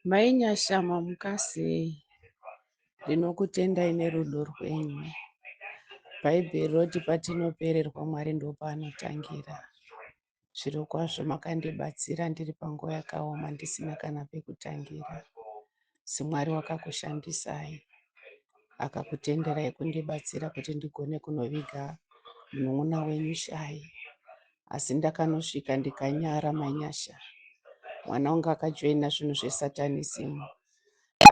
Mai Nyasha mamuka sei? Ndinokutendai nerudo rwenyu. Bhaibheri rinoti patinopererwa Mwari ndopaanotangira. Zvirokwazvo makandibatsira ndiri panguva yakaoma ndisina kana pekutangira. Asi Mwari wakakushandisai akakutenderai kundibatsira kuti ndigone kunoviga munun'una wenyu Shai. Asi ndakanosvika ndikanyara Mai Nyasha. Mwana wangu akajoina zvinhu zvesatanism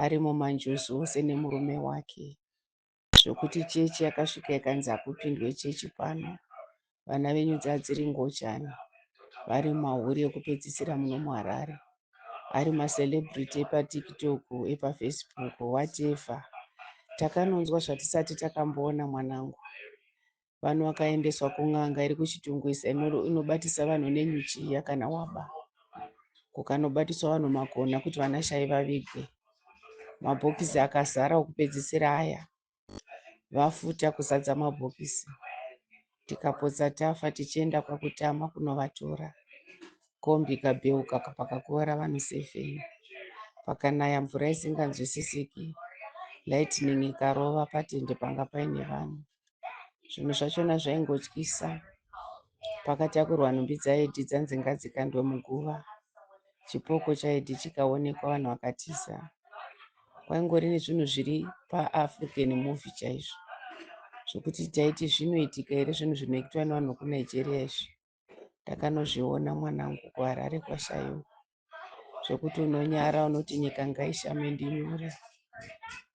ari mumanjuzu ose nemurume wake zvokuti chechi yakasvika ikanzi hakupindwe chechi pano. Vana venyu dzadziri ngochani vari mahure ekupedzisira muno muHarare ari macelebrity epaTikTok epaFacebook whatever. Takanonzwa zvatisati takamboona mwanangu. Vanhu vakaendeswa kun'anga iri kuChitungwiza inobatisa vanhu nenyuchi iya kana waba. Kukanobatiswa vanhu makona kuti vanashai vavigwe. Mabhokisi akazara okupedzisira aya. Vafuta kuzadza mabhokisi. Tikapotsa tafa tichienda kwakutama kunovatora. Kombi ikabheuka pakakuvara vanhu 7. Pakanaya mvura isinganzwisisiki. Lightning ikarova patende panga paine vanhu. Zvinhu zvachona zvaingotyisa. Pakatakurwa nhumbi dzaEdhi dzanzi ngadzikandwe muguva. Chipoko chaEdhi chikaonekwa vanhu vakatiza. Kwaingori nezvinhu zviri paAfrican movie chaizvo. Zvokuti taiti zvinoitika here zvinhu zvinoitwa nevanhu vekuNigeria izvi. Ndakanozviona mwanangu kuHarare kwaShayo. Zvekuti unonyara unoti nyika ngaishame ndinyure.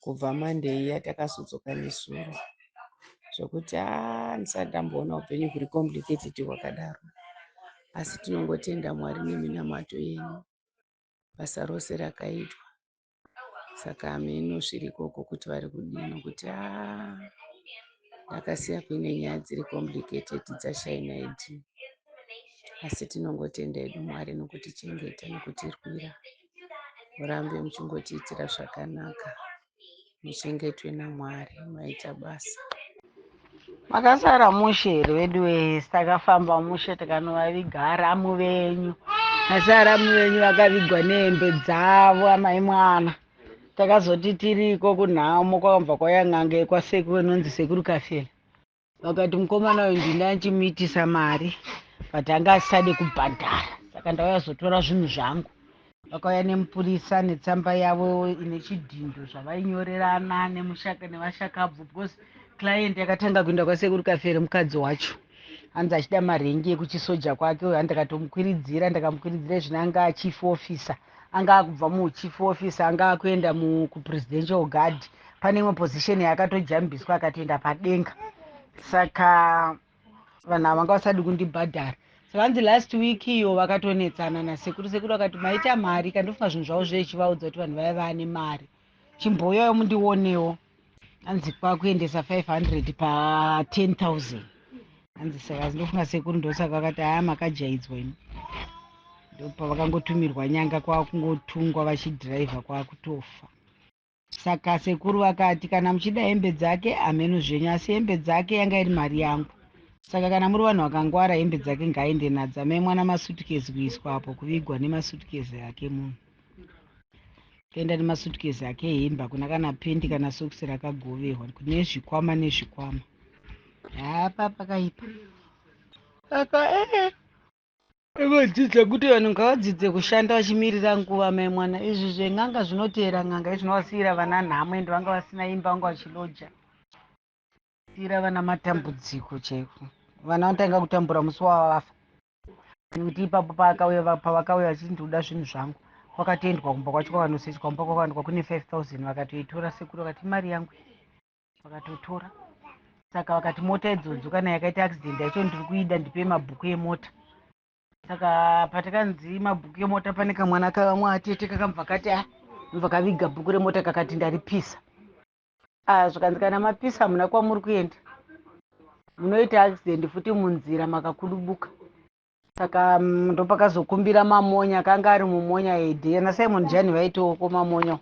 Kubva Monday iya takazodzoka nezuro. Zvekuti haa ndisati ndamboona upenyu huri complicated hwakadaro. Asi tinongotenda Mwari neminamato yenyu. Basa rose rakaitwa. Saka hameno zviri ikoko kuti vari kudini nokuti haa ndakasiya kuine nyaya dziri complicated dzaShaina ID. Asi tinongotenda hedu Mwari nokutichengeta nokutirwira. Murambe muchingotiitira zvakanaka. Muchengetwe naMwari. Maita basa. Makasara mushe here veduwee takafamba mushe tikanovaviga aramu venyu asi aramu venyu vakavigwa nehembe dzavo amai mwana takazoti tiriko kunhamo kwakabva kwauya n'anga yekwasekuru inonzi sekuru kafela vakati mukomana uyu ndini anchimuitisa mari but anga asisade kubhadhara saka ndauya zotora zvinhu zvangu vakauya nemupurisa netsamba yavo ine chidhindo zvavainyorerana nemushaka nevashakabvu because client yakatanga kuenda kwasekuru kafere mukadzi wacho hanzi achida marengi ekuchisoja kwake uyo ndakatomukwiridzira ndakamukwiridzira izvino anga achief officer anga akubva muchief officer anga akuenda kupresidential guard pane imwe position yaakatojambiswa akatoenda padenga saka vanhu ava vanga vasadi kundibhadhara saka hanzi last week iyo vakatonetsana nasekuru sekuru vakati maita mari kandofunga zvinhu zvavo zvechivaudza kuti vanhu vaya vaane mari chimbouyayo mundionewo hanzi kwakuendesa 500 pa 10000 hanzi saka ndofunga sekuru ndosaka vakati haa makajaidzwa imi ndopavakangotumirwa nyanga kwakungotungwa vachidhiraivha kwakutofa Saka sekuru vakati kana muchida hembe dzake hameno zvenyu asi hembe dzake yanga iri mari yangu. Saka kana muri vanhu vakangwara hembe dzake ngaaende nadzo. Amai mwana masutukezi kuiswa apo kuvigwa nemasutukezi ake munhu. Kuenda nemasutukezi ake hembe hakuna kana pendi kana sokisi rakagoverwa kune zvikwama nezvikwama. Hapa pakaipa. Saka eh Vodzidza kuti vanhu ngavadzidze kushanda vachimirira nguva mai mwana. Izvi zven'anga zvinoteera n'anga izvi zvinovasiira vana nhamo ende vanga vasina imba vanga vachiloja. Siira vana matambudziko chaiko. Vana vanotanga kutambura musi wavafa. Nekuti ipapo paakauya pavakauya vachiti ndikuda zvinhu zvangu. Kwakatoendwa kumba kwacho kwavanosechwa kumba kwakawanikwa kune 5000 vakatoitora sekuru vakati imari yangu. Vakatotora saka vakati mota idzodzo kana yakaita accident yacho ndiri kuida ndipe mabhuku emota saka patakanzi mabhuku emota pane kamwana kavamwe atete kakambva kati a ah, ndobva kaviga bhuku remota kakati ndaripisa ah, zvikanzi kana mapisa hamuna kwamuri kuenda munoita accident futi munzira makakudubuka saka mm, ndopakazokumbira mamonya kanga ari mumonya ede ana simon jani vaitoko mamonya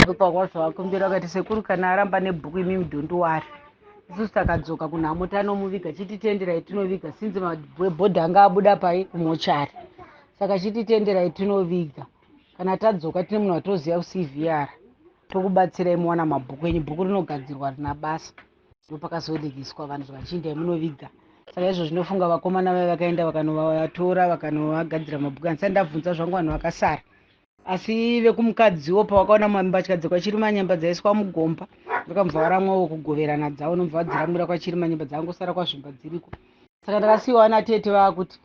Ndopakwazvakumbira vakati sekuru kana aramba nebhuku imi don't worry. Isusu takadzoka kunhamo tanomuviga chititenderai tinoviga since mabhodhi anga abuda pai kumochari. Saka chititenderai tinoviga. Kana tadzoka tine munhu watoziva kuCVR tokubatsirai muwana mabhuku enyu. Bhuku rinogadzirwa rina basa. Ndopakazoleakiswa vanhu zvachiindai munoviga. Saka izvo zvinofunga vakomana vaya vakaenda vakanovatora vakanovagadzira mabhuku. Handisati ndabvunza zvangu vanhu vakasara. Asi vekumukadziwo pavakaona mbatya dzekwaChirimanyemba dzaiswa mugomba vakabva varamwawo kugoverana dzavo nobva vadziramwira kwaChirimanyemba dzangosara kwazvimba dziriko. Saka ndakasiyiwa natete vaakuti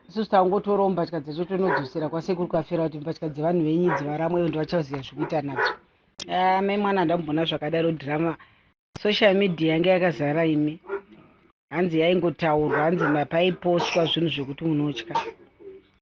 isusu tangotorawo mbatya dzacho tonodzosera kwasekuru kwafera kuti mbatya dzevanhu venyu idzi varamwe ndo vachaziva zvekuita nadzo. Ah, mai mwana handambona zvakadaro drama. Social media yanga yakazara imi. Hanzi yaingotaurwa hanzi paipostwa zvinhu zvekuti unotya.